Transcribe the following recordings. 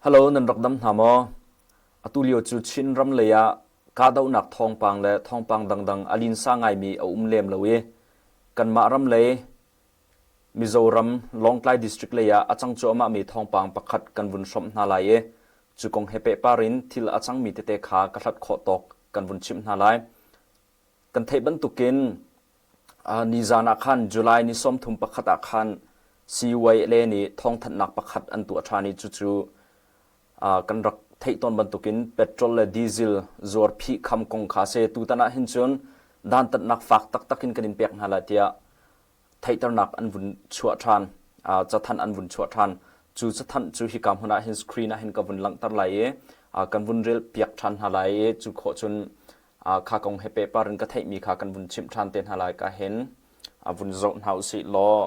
Hello, nan rak dam hna maw? Atu lio cu Chin ram lei ah kahdohnak thawngpang le thawngpang dangdang a linsa ngaimi a um lem lo i kanmah ram lei Mizoram Lawngtlai District lei ah a cang cuahmahmi thawngpang pakhat kan vun hrawmh hna lai i cu kong he pehpar in thil a cangmi tete kha ka hlat khawh tawk kan vun chimh hna lai. Kan theih bantukin nizan ah khan July ni 31 ah khan CYLA nih thawngthanhnak pakhat an tuah ṭhan i cucu kan rak theih tawn bantukin petrol le diesel zuar phih kham kong kha a si. Tutan ah hin cun dantatnak fak taktak in kan in pek hna lai tiah theihternak an vun chuah ṭhan, cathanh an vun chuah ṭhan. Cu cathanh cu hika hmun ah hin screen ah hin ka vun langhter lai i kan vun rel piak ṭhan hna lai i cu khawh cun kha kong he pehpar in ka theihmi kha kan vun chimh ṭhan te hna lai ka hin vun zoh hna usih law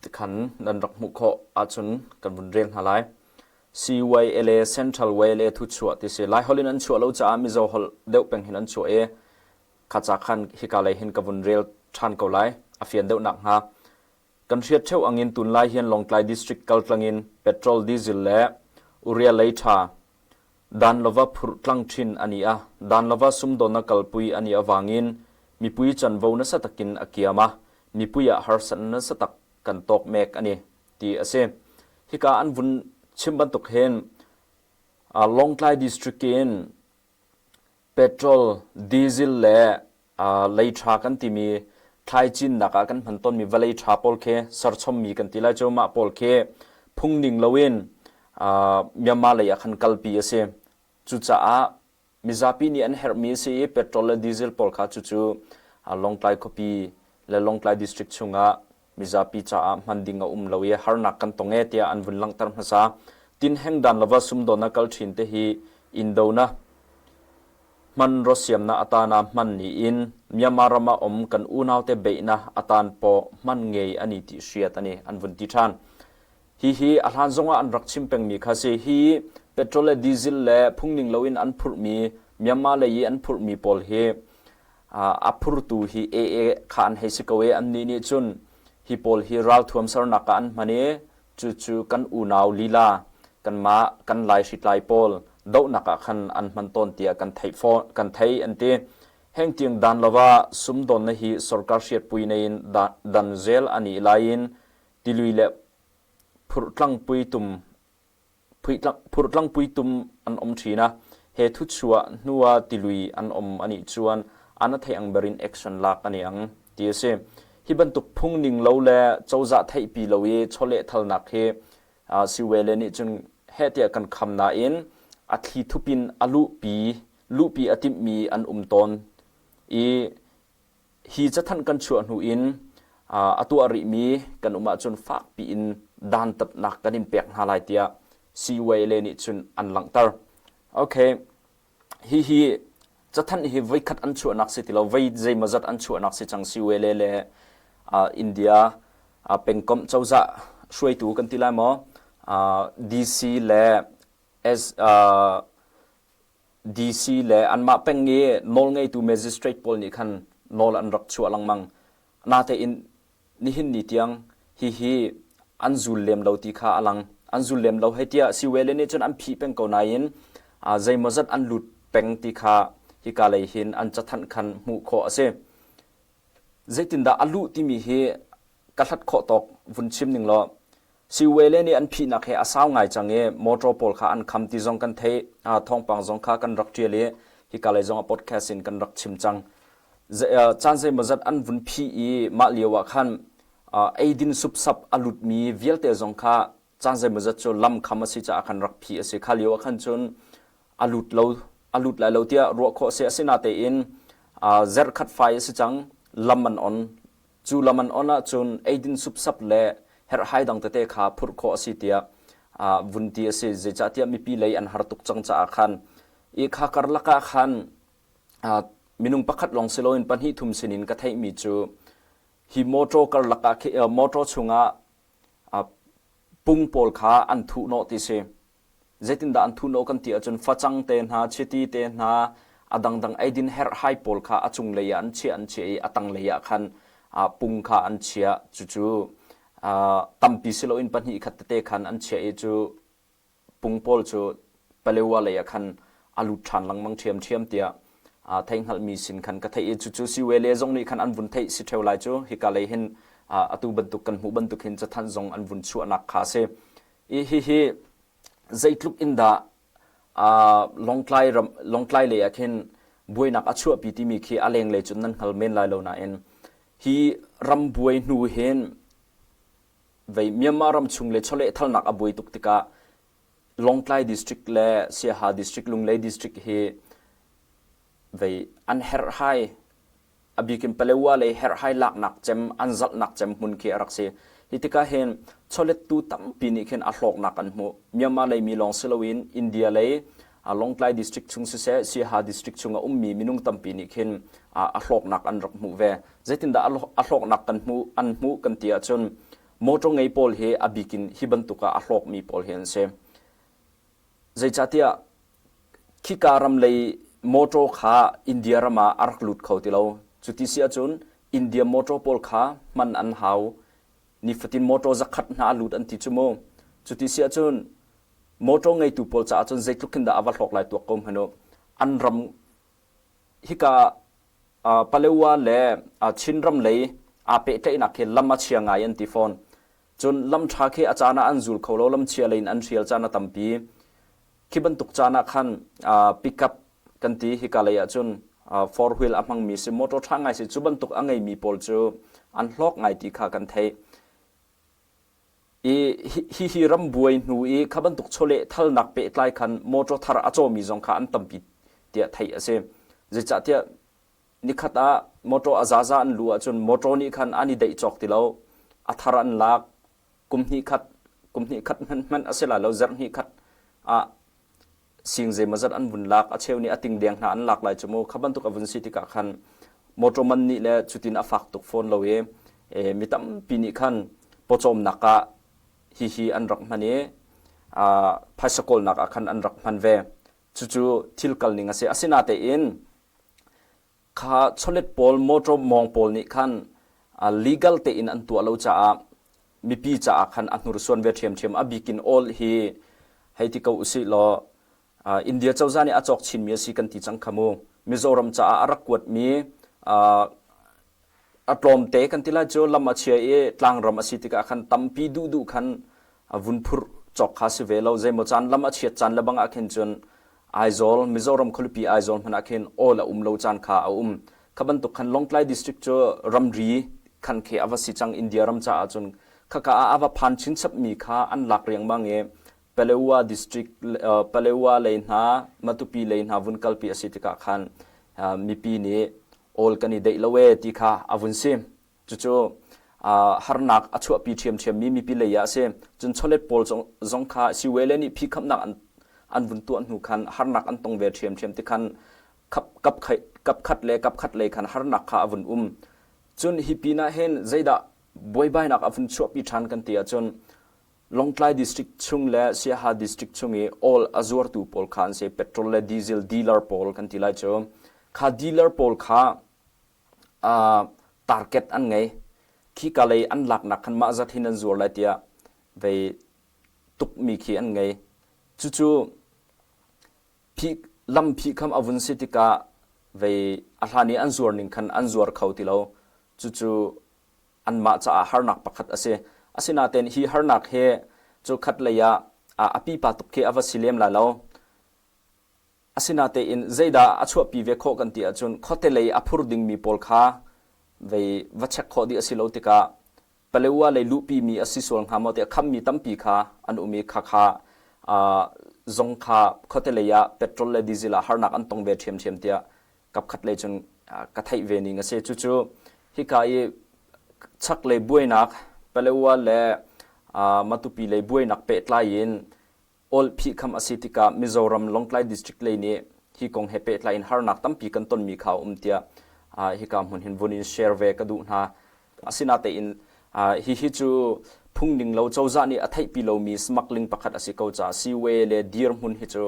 tikhan nan rak hmuh khawh ahcun kan vun rel hna lai. CYLA Central YLA thu chuah ti si. Lai holh in an chuah lo caah Mizo holh deuh peng hin an chuah i kha ca khan hika lei hin ka vun rel ṭhan ko lai a fian deuh nakhnga. Kan hriat ṭheo angin tunlai hian Lawngtlai District kaltlang in petrol, diesel le urea lei ṭha dan lova phurh tlang ṭhin a ni a, dan lova sumdawnnak kalpui a nih avangin mipui canvo nasa takin a kiam a, mipui ah harsatnak nasa tak kan tawk mek a ni, ti a si. Hika an vun chim bantuk hin Lawngtlai District in petrol, diesel le lei ṭha kan timi thlai cinnak ah kan hman tawnmi vawlei ṭha pawl khi serchommi kan ti lai cu mah pawl khi phungning loin Myanmar lei ah khan kalpi a si. Cucaah mizapi nih an herhmi a si i petrol le diesel pawl kha cucu Lawngtlai khuapi le Lawngtlai district chungah mizapi caah hman ding a um lo i harnak kan tong e tiah an vun langhter hmasa. Tinheng dan lova sumdawn a kal ṭhin te hi Indona hmanraw siamnak atana hman niin Myanmar ram ah um kan unaute beihnak atan paw hman ngei ani ti hriat ani an vun ti ṭhan. Hihi a hlan zongah an rak chim pengmi kha si. Hi petrol le diesel le phungning loin an phurhmi Myanmar lei i an phurhmi pawl hi a phurtu hi AA kha an hei si ko i annih nih cun hi pawl hi ralthuam sernak ah an hman i cucu kan unau lila kanmah kan Lai hritlai pawl dohnak ah khan an hman tawn tiah kan theih fawn kan thei an ti. Hengtiang dan lova sumdawnna hi sorkar hriatpui nei in dan zel a nih laiin tilui le phurhtlangpui tum phurhtlangpui tum an um ṭhin a. He thuchuah hnu ah tilui an um anih chuan an a theih ang berin action lak ani ang ti a si. Hi bantuk phung ning lo le cozah theihpi lo i chawlehthalnak hi siwele nih cun heh tiah kan kham nain a thli thup in a luhpi luhpi a timhmi an um tawn i Hi cathanh kan chuah hnu in a tuah rihmi kan um ahcun fakpi in dantatnak kan in pek hna lai tiah CUALA nih cun an langhter. Okay, hihi cathanh hi voikhat an chuahnak si ti lo, voi zeimawzat an chuahnak si cang CUALA le India pengkomh cozah hruaitu kan ti lai maw DC le S DC le anmah peng i nawlngeitu magistrate pawl nih khan nawl an rak chuah lengmang. Natein nihin ni tiang hihi an zul lem lo ti kha a lang. An zul lem lo hei tiah Siwele nih cun an phih peng ko nain zeimawzat an lut peng ti kha hika lei hin an cathanh khan hmuh khawh a si. Zeitindah a luh timi hi ka hlat khawh tawk vun chim ning law Siwele nih an phihnak he a sau ngai cang i motor pawl kha an kham ti zong kan theih. Thawngpang zong kha kan rak ṭial i hika lei zong ah podcast in kan rak chim cang. Caan zeimawzat an vun phih i mah lio ah khan eidin supsap a lutmi vialte zong kha caan zeimawzat cu lam kham a si caah khan rak phih a si. Kha lio ah khan cun a lut lo a lut lai lo tiah ruah khawh a si. Asinatein zarhkhat fai a si cang lam an on Cu lam an on ahcun eidin supsap le herhhai dang tete kha phurh khawh a si tiah vun ti a si. Zeicahtiah mipi lei an har tuk cang caah khan i kha karlak ah khan minung pakhat lawng si loin pahnih thum sinin ka theihmi cu hi motor karlak ah motor chungah pung pawl kha an thuhnawh ti si. Zeitindah an thuhnawh kan ti ahcun facang te hna, chiti te hna, a dangdang eidin herhhai pawl kha a cunglei ah an chiah an chiah i a tanglei ah khan pung kha an chiah. Cucu Tampi si loin pahnih khat tete khan an chiah i cu pung pawl cu Palewa lei ah khan a lut ṭhan lengmang ṭhiamṭhiam tiah theihhngalhmi sin khan ka theih i cucu Siwele zong nih khan an vun theih si ṭheo lai cu hika lei hin atu bantuk kan hmuh bantuk hin cathanh zong an vun chuahnak kha a si. I hihi zeitluk in dah Lawngtlai ram Lawngtlai lei ah khin buainak a chuahpi timi khi a lenglei cun nan hngal men lai lo nain hi ram buai hnu hin vei Myanmar ram chung le chawlehthalnak a buai tuk tikah Lawngtlai district le Siaha district Lunglei district hi vei an herhhai a bik in Palewa lei herhhai laknak cem an zalhnak cem hmun khi a rak si. Hi tikah hin chawlettu tampi nih khin a hlawknak an hmuh. Myanmar lei mi lawng si loin India lei Lawngtlai district chung siseh Siaha district chung a ummi minung tampi nih khin a hlawknak an rak hmuh ve. Zeitindah a hlawknak kan hmuh an hmuh kan ti ahcun motor ngei pawl hi a bik in hi bantuk ah a hlawkmi pawl hi an si. Zeicahtiah khika ram lei mawṭaw kha India ram ah a rak lut kho ti lo. Cuti si ahcun India mawṭaw pawl kha hman an hau. Nifatin mawṭaw zakhat hna a lut an ti cu mu. Cuti si ahcun mawṭaw ngeitu pawl caah cun zeitluk in dah a va hlawk lai tuak ko hmanh u. An ram hika Palewa le Chinram lei aa pehtlaihnak khi lam a chia ngai an ti fawn. Cun lam ṭha khi a caan ah an zul kho lo, lam chia lei in an hrial caan a tampi. Khi bantuk caan ah khan pickup kan ti hika lei ah cun four wheel a hmangmi si motor ṭha ngai si cu bantuk a ngeimi pawl cu an hlawk ngai ti kha kan theih. I hi hi ram buai hnu i kha bantuk chawleh thalnak pehtlai khan motor thar a cawmi zong kha an tampi tiah theih a si. Zeicahtiah nikhat ah motor a zaza an lu ahcun motor nih khan an i deih cawk ti lo. A thar an lak kum hnih khat kum hnih khat hmanh hmanh a si lai lo zarh hnih khat ah sing zeimawzat an vun lak a cheu nih a ting deng hna an lak lai cu mu kha bantuk a vun si tikah khan motor man nih le cutin a fak tuk fawn lo i mi tampi nih khan pawcawmnak ah hihi an rak hman i phaisa kawlnak ah khan an rak hman ve cucu thil kal ning a si asinatein Kha chawlet pawl motor mawng pawl nih khan legal tein an tuah lo caah mipi caah khan a hnursuan ve ṭhiamṭhiam. A bik in awl hi hei ti ko usih law India cozah nih a cawk chinmi a si kan ti cang kha mu. Mizoram caah a rak kuatmi a tlawmte kan ti lai cu lam a chia i tlangram a si tikah khan tampi duhduh khan vun phurh cawk kha si ve lo. Zeimaw caan lam a chiat caan le bang ah khin cun Aizawl, Mizoram khualipi Aizawl hmanh ah khin awl a um lo caan kha a um. Kha bantuk khan Lawngtlai district cu ramri khan khi a va si cang India ram caah cun khaka ah a va phan chinchap mi kha an lak riangmang i Palewa district Palewa lei hna Matupi lei hna vun kalpi a si tikah khan mipi nih awl kan i deih lo ee ti kha a vun si. Cucu harnak a chuahpi ṭhiamṭhiammi mipi lei ah a si. Cun chawlet pawl zong kha siwele nih phikhamnak an an vun tuah hnu khan harnak an tong ve ṭhiamṭhiam ti khan kap khat le kap khat lei khan harnak kha a vun um. Cun hi pinah hin zeidah buaibainak a vun chuahpi ṭhan kan ti ahcun Lawngtlai district chung le Siaha district chung i oil a zuartu pawl kha an si. Petrol le diesel dealer pawl kan ti lai cu. Kha dealer pawl kha target an ngei. Khika lei an laknak khan mah zat hin an zuar lai tiah vei tukmi khi an ngei. Cucu phih, lam phihkham a vun si tikah vei a hlan i an zuar ning khan an zuar kho ti lo. Cucu anmah caah harnak pakhat a si. Asinain hi harnak hi cu khat lei ah a pipa tuk khi a va si lem lai lo. Asinain zeidah a chuahpi ve khawh kan ti ahcun khuate lei a phur dingmi pawl kha vei va check khawh dih a si lo tikah Palewa lei luhpimi a si sual hnga maw tiah khammi tampi kha an um i khakha zong kha khuate lei ah petrol le diesel ah harnak an tong ve ṭhiamṭhiam tiah kapkhat lei cun ka theih ve ning a si. Cucu hika i chaklei buainak Palewa le Matupi lei buainak pehtlai in Awl phihkham a si tikah Mizoram Lawngtlai District lei nih hi kong he pehtlai in harnak tampi kan tonmi kha a um tiah hika hmun hin vun in share ve ka duh hna. Asinatein hihi cu phungning lo cozah nih a theihpi lomi smuggling pakhat a si ko caah siwe le dirhmun hi cu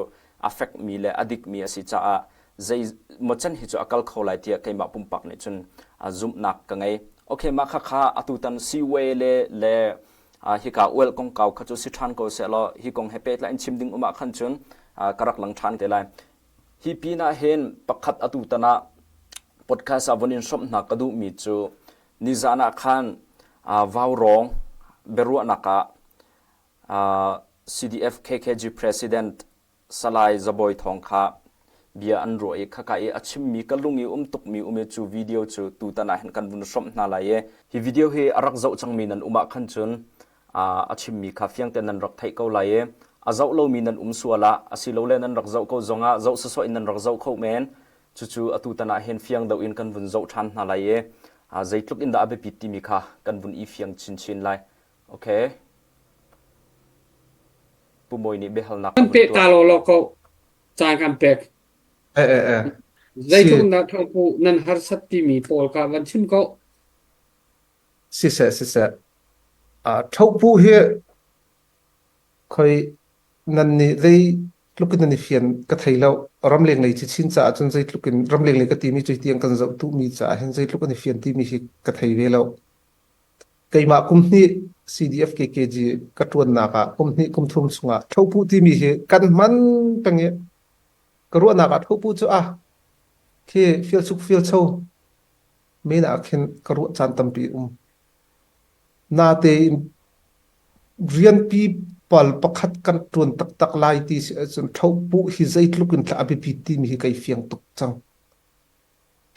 a fekmi le a dikmi a si caah zei maw can hi cu a kal kho lai tiah keimah pumpak nih cun zumhnak ka ngei. Okay, mah khakha atutan siwe le le. Hika oil kongkau kha cu si ṭhan ko sehlaw hi kong he pehtlai in chim ding um ah khan cun ka rak lang ṭhan te lai. Hi pin ah hin pakhat atu tan ah podcast ah von in hrawmh hna ka duhmi cu nizan ah khan vaurawng biaruahnak ah CDF KKG President Salai Zabawi Thawng kha bia an ruah i khaka i a chimmi ka lung i um tukmi um i cu video cu tutan ah hin kan vun hrawmh hna lai i hi video hi a rak zoh cangmi nan um ah khan cun a chimmi kha fiang tein nan rak theih ko lai i a zoh lomi nan um sual ah asilole nan rak zoh ko zongah zoh sawsawh in nan rak zoh kho men. Cucu atu tan ah hin fiang deuh in kan vun zoh ṭhan hna lai i zeitluk in dah a biapit timi kha kan vun i fiang chinchin lai. Okay. Pu Mawi nih biahalnak Kan peh ta law law ko caan kan pek. Eh eh eh. Zeitluk in dah thawngpu nan harsat timi pawl kha van chim ko. Siseh siseh. Ah thopu hi khoi nan nih zeitluk in nan i fian ka thei lo. Ramleng lei chin caah cun zeitluk in ramleng lei ka timi cu tiang kan zoh tuhmi caah hin zeitluk an i fian timi hi ka thei ve lo. Keimah kum hnih CDF KKG ka ṭuannak ah kum hnih kum thum chungah thopu timi hi kan hman peng i ka ruahnak ah thopu cu ah khi fialchuk fialcho men ah khin ka ruah caan tampi um. Natein rianpi pal pakhat kan ṭuan taktak lai ti si ahcun thopuh hi zeitluk in thla a biapit timi hi kai fiang tuk cang.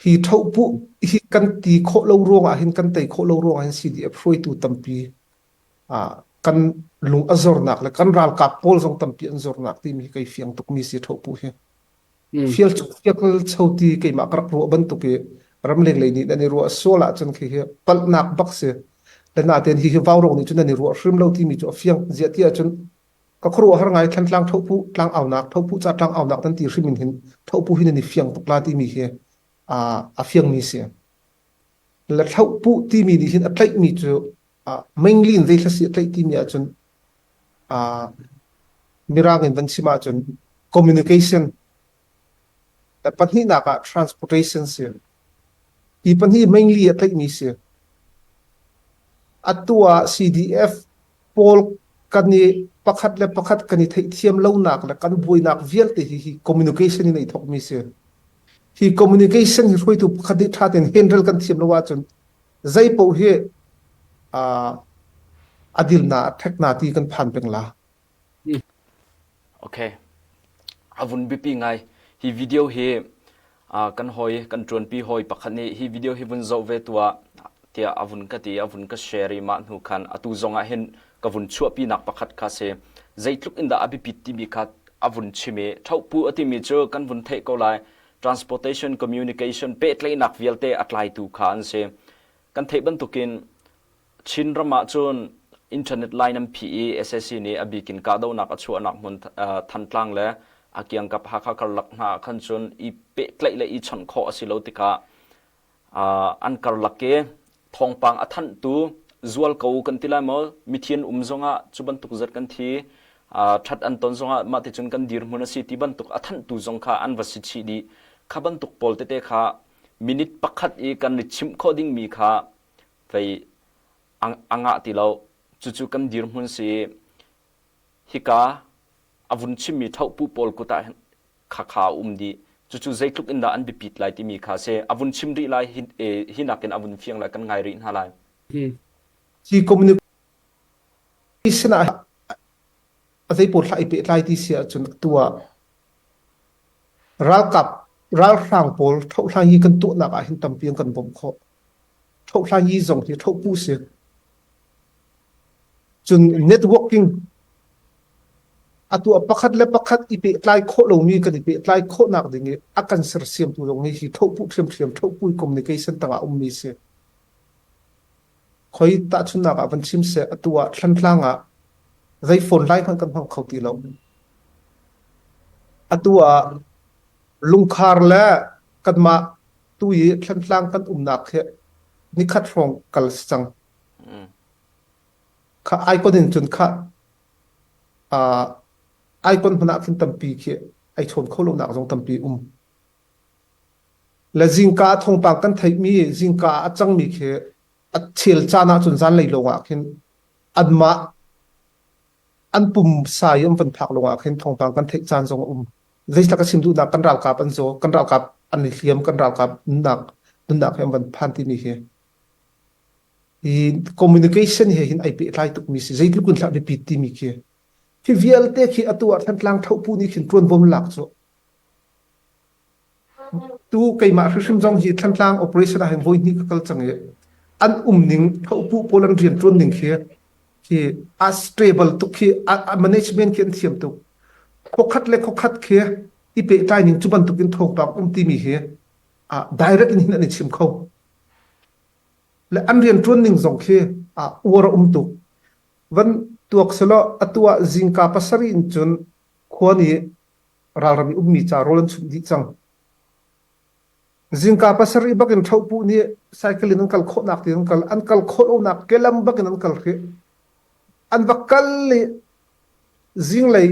Hi thopuh hi kan ti khawh lo ruangah hin kan tei khawh lo ruangah hin CDF hruaitu tampi ah kan lung a zornak le kan ralkap pawl zong tampi an zornak timi hi kai fiang tukmi si thopuh hi. Fial cho ti keimah ka rak ruah bantuk i ramleng lei nih nan i ruah sual ahcun khi hi palhnak bak si. Le natein hi hi vaurawng nih cun nan i ruah hrim lo timi cu a fiang. Ziah ti ahcun ka khuaruahhar ngai Thlantlang thopu tlang aunak thopu ca tlang aunak nan ti hrim in hin thopu hi nan i fiang tuk la timi hi a fiangmi si. Le thopu timi nih hin a tlaihmi cu mainly in zei si a tlaih timi ahcun Mirang in van chim ahcun communication pahnihnak ah transportation si. Hi pahnih mainly a tlaihmi si. Atu ah CDF pawl kan i pakhat le pakhat kan i theihthiam lonak le kan buainak vialte hi hi communication in ai thawkmi si. Hi communication hi hruaitu pakhat nih ṭha tein handle kan thiam lo ahcun zei paoh hi a dilna a ṭhekna ti kan phan peng la. Okay. A vun biapi ngai. Hi video hi kan hawi kan ṭuanpi hawi pakhat nih hi video hi vun zoh ve tuah tiah a vun ka ti a vun ka share i mah hnu khan atu zong ah hin ka vun chuahpinak pakhat kha si. Zeitluk in dah a biapit timi kha a vun chim i ṭhohpu a timi cu kan vun theih ko lai. Transportation, communication, pehtlaihnak vialte a tlaitu kha an si. Kan theih bantukin Chinram ah cun internet line an phih i sac nih a bik in kahdohnak a chuahnak hmun Thantlang le a kiangkap Hakha karlak hna ah khan cun i pehtlaih le i chawnh khawh a si lo tikah an karlak i thawngpang a thanhtu zualko kan ti lai maw mithi an um zongah cu bantuk zat kan thi ṭhat an ton zongah mah ti cun kan dirhmun a si ti bantuk a thanhtu zong kha an va si chih dih kha bantuk pawl tete kha minute pakhat i kan i chimh khawh dingmi kha vei a ngah ti lo. Cucu kan dirhmun si i hika a vun chimmi thohpu pawl kut ah hin khakha a um dih. Cucu zeitluk in dah an biapit lai timi kha si. A vun chim rih lai hi, hi nakin a vun fiang lai kan ngai rih hna lai. Hi communication ah a zei pawl hlah i pehtlai ti si ahcun atu ah ralkap ralhrang pawl thohhlang hi kan tuahnak ah hin tampi an kan bawmh khawh. Thohhlang yi zong hi thohpu si. Cun networking atu ah pakhat le pakhat i pehtlai khawh lomi kan i pehtlai khawhnak ding i a kan sersiamtu zong hi hi thohpu ṭhiamṭhiam thohpu communication tangah ummi si. Khoi tahchunhnak ah van chim seh atu ah Thlantlang ah zei phone line hmanh kan hmang kho ti lo. Atu ah lungkhar le kanmah tu i Thlantlang kan umnak hi nikhat hrawng kal si cang. Kha icon in cun kha uh, icon hmanh ah khin tampi khi ai chawn kho lonak zong tampi um. Le zingka thawngpang kan theihmi zingka a cangmi khi a chel caan ahcun zanlei lawng ah khin. Anmah an pumsa i an van phak lawngah khin thawngpang kan theih caan zong a um. Zeitlak ka chim duhnak kan ralkap an zaw, kan ralkap an i hliam, kan ralkap nunnak nunnak he an van phan timi hi. Hi communication he hin ai pehtlai tukmi si. Zeitluk in hlah biapit timi khi. Hi vialte khi atu ah Thantlang Thopu nih khin ṭuanvo lak cu. Tu keimah hrimhrim zong hi Thantlang operation ah hin voi hnih ka kal cang i an um ning thopu pawl an rian ṭuan ning khi khi a stable tuk khi a management khi an thiam tuk. Khuakhat le khuakhat khi i pehtlai ning cu bantuk in thawngpang um timi hi direct in hin an i chim kho. Le an rian ṭuan ning zong khi uar a um tuk. Van tuak selaw atu ah zingka pasarih in cun khua nih ralram i ummi ca rawl an chunh dih cang. Zingka pasarih bak in ṭhohpuh nih cycle in an kal khawhnak ti an kal, an kal khawh lonak kelam bak in an kal hrih. An va kal i zinglei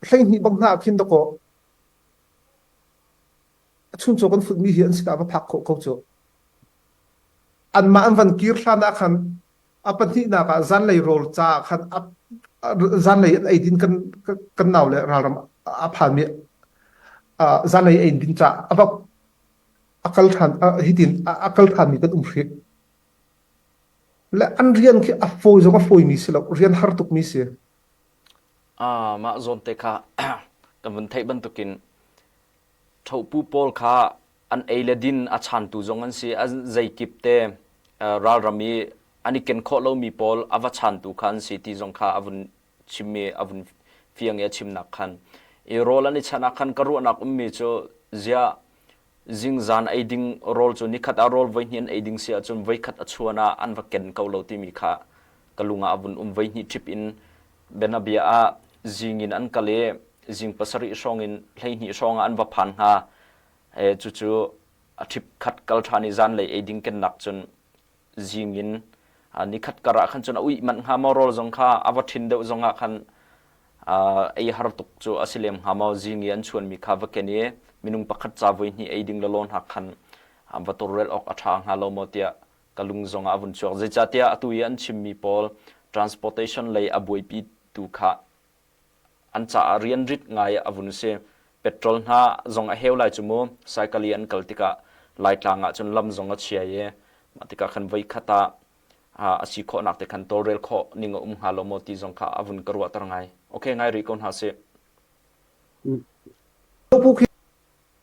12 bak hna ah khin dakaw chuncaw kan futmi hi an sinah va phak khawh ko cu. Anmah an van kir hlan ah khan a pahnihnak ah zanlei rawl caah khan zanlei an eidin kan kan nau le ralram a phanmi zanlei eidin ca a va a kal ṭhan hitin a kal ṭhanmi kan um hrih le an rian khi a fawi zong a fawimi si lo rian har tukmi si mah zawn te kha kan vun theih bantukin ṭhopu pawl kha an ei le din a chantu zong an si a zeikip te ralram i an i ken khawh lomi pawl a va chantu kha an si ti zong kha a vun chimmi a vun fiang i a chimnak khan i rawl an i chan ah khan ka ruahnak ummi cu ziah zingzan ei ding rawl cu nikhat ah rawl voihnih an ei ding si ahcun voikhat a chuan ah an va ken ko lo timi kha ka lung ah a vun um voihnih ṭhip in bianabia ah zing in an kal i zing pasarih hrawng in 12 hrawng ah an va phan hnga Cucu a ṭhip khat kal ṭhan i zanlei ei ding kennak cun zing in nikhat kar ah khan cun a uih manh hnga maw rawl zong kha a va ṭhin deuh zong ah khan ei har tuk cu a si lem hnga maw zing i an chuanmi kha va ken i minung pakhat ca voi hnih ei ding lalawn hna khan va tawlrel awk a ṭha hnga lo maw tiah ka lung zong ah a vun chuak. Zeicahtiah atu i an chimmi pawl transportation lei a buaipi tu kha An caah rianrit ngai a vun si. Petrol hna zong a heu lai cu mu. Cycle i an kal tikah Laitlang ah cun lam zong a chia i mah tikah khan voikhat ah a si khawhnak te khan tawlrel khawh ning a um hnga lo maw ti zong kha a vun ka ruahter ngai. Okay, ngai rih ko hna sih. Pu khi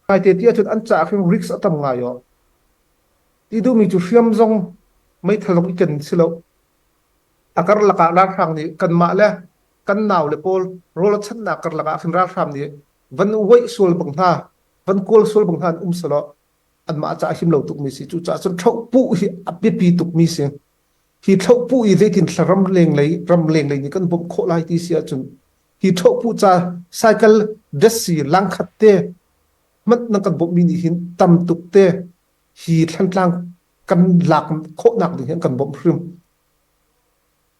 ngai te ti ahcun an caah khin risk a tam ngai aw. Ti duhmi cu hriam zong meithal zong i ken si lo. A karlak ah ralhrang nih kanmah le kan naule pawl rawl a chanhnak karlak ah khin ralhrang nih van uaih sual bang hna, van kawl sual bang hna an um selaw anmah caah him lo tukmi si. Cucaah cun ṭhohpuh hi a biapi tukmi si. Hi ṭhohpuh i zeitin thla ram lenglei ram lenglei nih kan bawmh khawh lai ti si ahcun hi ṭhohpuh ca cycle datsi langkhat te hmanh nan kan bawmhmi nih hin tam tuk te hi Thlantlang kan lak khawhnak ding hi an kan bawmh hrim.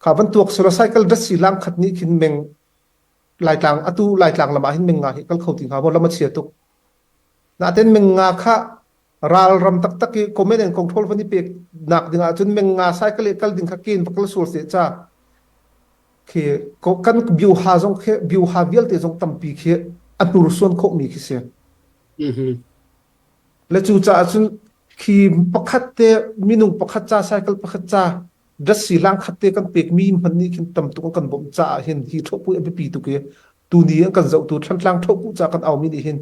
Kha bantuk silo cycle datsi lang khat nih khin meng Laitlang atu Laitlang lam ah hin meng nga hi kal kho ti hnga maw lam a chia tuk. Naten meng nga kha ralram taktak i command and control van i pek nak ding ahcun meng nga cycle i kal ding kha ken va kal sual se cha khi kan biuha zong khi biuha vialte zong tampi khi a hnursuan khawhmi khi si. Le cu caah cun khi pakhat te minung pakhat ca cycle pakhat ca datsi lang khat te kan pekmi hmanh nih khin tam tuk an kan bawmh caah hin hi ṭhohpu a biapi tuk i tuni an kan zohtu Thantlang ṭhohpu ca kan aumi nih hin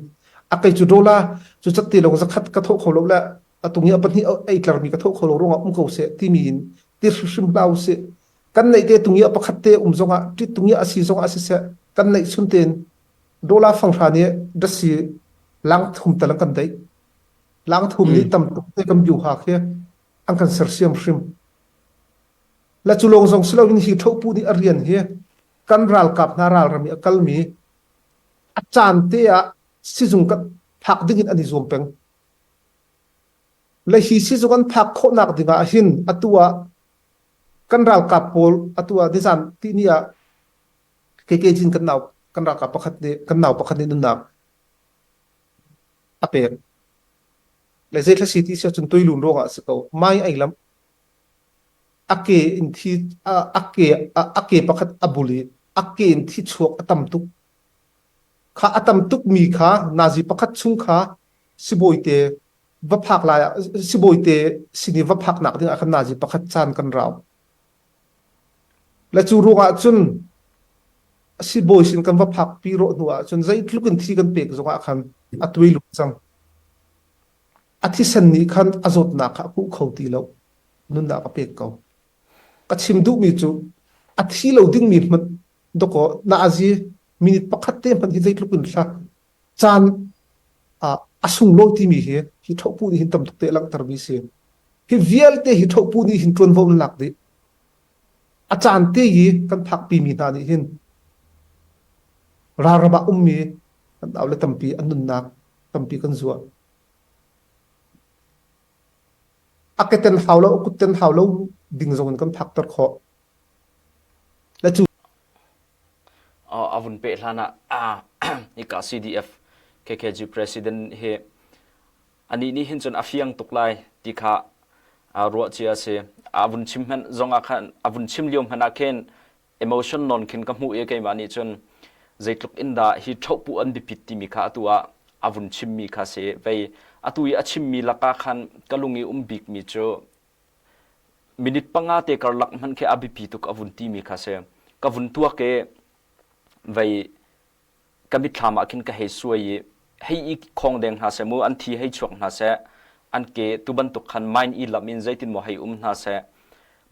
a kei cu dollar cu cat te lawng zakhat ka thawh kho lo le atung i a pahnih ei tlarmi ka thawh kho lo ruangah um ko seh timi in ti hrimhrim hlah usih kan neih te tung i a pakhat te um zongah ṭit tung i a si zongah siseh kan neih chun tein dollar fanghra nih datsi lang thum tal an kan deih lang thum nih tam tuk te kan biu ha khi an kan sersiam hrim la cu lawng zong si loin hi ṭhopu nih a rian hi kan ralkap hna ralram i a kalmi a caan te ah sizung kan phak ding in an i zuam peng le hi sizung an phak khawhnak ding ah hin atu ah kan ralkap pawl atu ah nizan tihni ah KK Jin kan nau kan ralkap pakhat nih kan nau pakhat nih nunnak a pek le zei thla si ti si ahcun tuilun ruangah a si ko mai ai lam. A ke in thi a ke a ke pakhat a bul i a ke in thi chuak a tam tuk. Kha a tam tuk mi kha nazi pakhat chung kha sibawite va phak lai ah sibawite sin i va phaknak ding ah khan nazi pakhat caan kan rau. Le cu ruangah cun sibawi sin kan va phakpi rawh hnu ah cun zeitluk in thi kan pek zongah khan a tuai lu cang. A thisen nih khan a zawtnak kha a kuh kho ti lo. Nunnak a pek ko. Ka chim duhmi cu a thi lo dingmi hmanh dawkaw nazi minute pakhat te hmanh hi zeitluk in hla caan a sunglawi timi hi hi ṭhohpu nih hin tam tuk te a langhtermi si. Hi vialte hi ṭhohpu nih hin ṭuanvo an lak dih. A caan te i kan phakpimi hna nih hin ralram ah ummi kan naule tampi an nunnak tampi kan zuah. A keten hau lo, a kutten hau lo ding zong in kan phakter khawh. Le cu a vun peh hlan ah hika CDF KKG president hi anih nih hin cun a fiang tuk lai ti kha ruah cia a si. A vun chim hmanh zong ah khan a vun chim lio hmanh ah khin emotion non khin ka hmuh i keimah nih cun zeitluk in dah hi ṭhohpuh an biapit timi kha atu ah a vun chimmi kha si. Vei atu i a chimmi lakah khan ka lung i um bikmi cu minute panga te karlak hmanh khi a biapi tuk a vun timi kha si. Ka vun tuak i vei ka mitthlam ah khin ka hei suai i hei i khong deng hna seh mu an thi hei chuak hna seh an ke tu bantuk khan mine i lam in zeitin maw hei um hna seh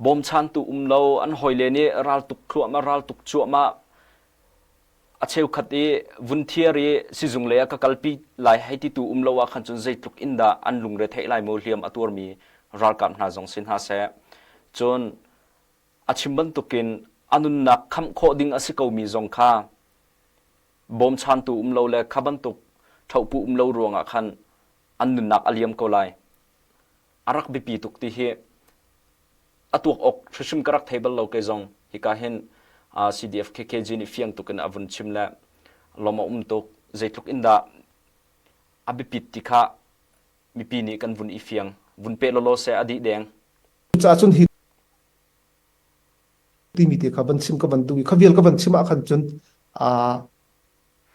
bawmchantu um lo an hawile nih ral tuk thluahmah ral tuk cuahmah a cheukhat i vun thiar i sizung lei ah ka kalpi lai hei ti tu um lo ah khan cun zeitluk in dah an lungre theih lai mu hliam a tuarmi ralkap hna zong si hna seh cun a chim bantukin a nunnak khamh khawh ding a si komi zong kha bawmchantu um lo le kha bantuk ṭhohpu um lo ruangah khan an nunnak a liam ko lai. A rak biapi tuk ti hi a tuak awk hrimhrim ka rak thei bal lo kei zong hika hin CDF KKG nih fiang tuk in a vun chim le lawm a um tuk zeitluk in dah a biapit ti kha mipi nih kan vun i fiang vun pe lawlaw seh a dih deng. Cucaah cun hi timi te kha van chim ka van duh i kha vial ka van chim ah khan cun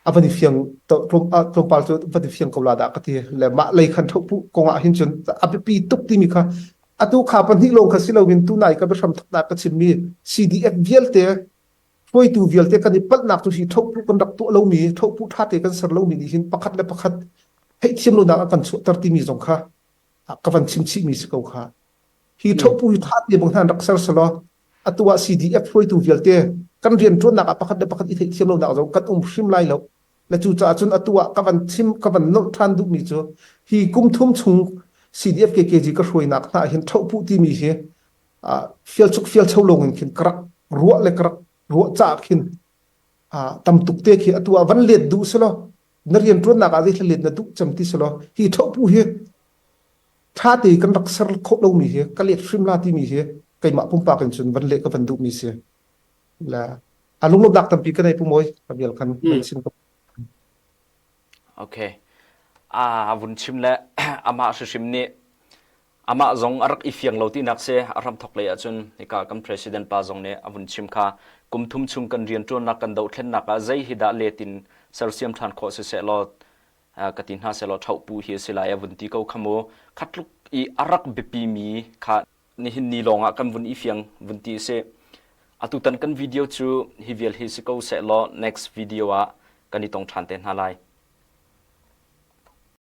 a van i fiang tlawmpal cu van i fiang ko la dah ka ti le mah lei khan ṭhohpuh kong ah hin cun a biapi tuk timi kha atu kha pahnih lawng kha si loin tunai ka biahram thoknak ka chimmi CDF vialte hruaitu vialte kan i palhnak cu hi ṭhohpuh kan rak tuah lomi ṭhohpuh ṭhate kan ser lomi nih hin pakhat le pakhat theihthiam lonak a kan chuahter timi zong kha ka van chim chihmi si ko kha hi ṭhohpu hi ṭha te bang hna rak ser selaw atu ah CDF hruaitu vialte kan rianṭuannak ah pakhat le pakhat i theihthiam lonak zong kan um hrim lai lo le cucaah cun atu ah ka van chim ka van nolh ṭhan duhmi cu hi kum thum chung CDF KKG ka hruainak hna hin ṭhohpuh timi hi fialchuk fialcho lawng in khin ka rak ruah le ka rak ruah caah khin tam tuk te khi atu ah van let duh selaw na rianṭuannak ah zeithla let na duh cem ti selaw hi ṭhohpu hi ṭha te kan rak ser khawh lomi hi ka let hrim la timi hi keimah pumpak in cun van leh ka van duhmi si le a lunglawmhnak tampi ka nei pu mawi ka vial kan van chim ko Okay. A vun chim le amah hrimhrim nih Amah zong a rak i fiang lo tinak si a hramthawk lei ahcun hika kan president pa zong nih a vun chim kha kum thum chung kan rianṭuannak kan dohthlennak ah zei hi dah let in sersiam ṭhan khawh siseh law ka ti hna sehlaw ṭhohpu hi a si lai a vun ti ko kha mu kha tluk i a rak biapimi kha nihin ni lawng ah kan vun i fiang vun ti a si atutan kan video cu hi vial hi si ko sehlaw next video ah kan i tong ṭhan te hna lai.